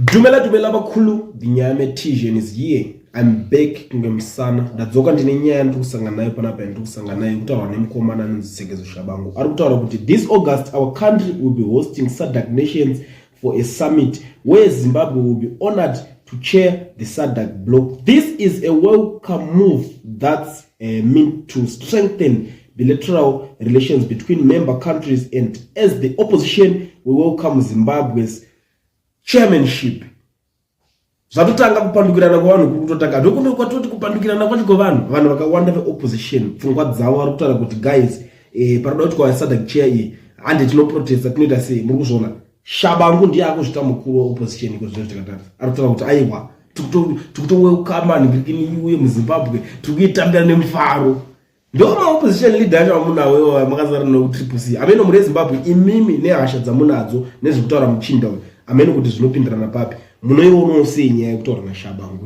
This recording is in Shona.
Dumela dumela vakhulu, the Nyame Tijan is here. I'm back kunge musana. Ndadzoka ndine nyaya yandiri kusangana nayo panapa yandiri kusangana nayo kutaurwa nemukomana anonzi Sekezo Shabangu. Ari kutaura kuti this August our country will be hosting SADC nations for a summit where Zimbabwe will be honored to chair the SADC bloc. This is a welcome move that's meant to strengthen bilateral relations between member countries, and as the opposition we welcome Zimbabwe's chairmanship. Zvatotanga kupandukirana kwevanhu kuri kutotanga, ndokuno kwatoti kupandukirana kwacho kwevanhu. Vanhu vakawanda veopposition pfungwa dzavo vari kutaura kuti guys, paroda kuti kwa SADC chair iyi, hande tinoprotesta, tinoita sei? Muri kuzviona, Shabangu ndiye akuzvita mukuru weopposition iko zvino. Tikatarisa, ari kutaura kuti aiwa, tikutowelcoma ningirikini iuye muZimbabwe, tiri kuitambira nemufaro. Ndo maopposition leader acho amunawo iwo makazara noTriple C. Amene muri eZimbabwe imimi, nehasha dzamunadzo nezvekutaura muchinda uyu, amene kuti zvinopindirana papi? Munoionawo sei nyaya yekutaura naShabangu?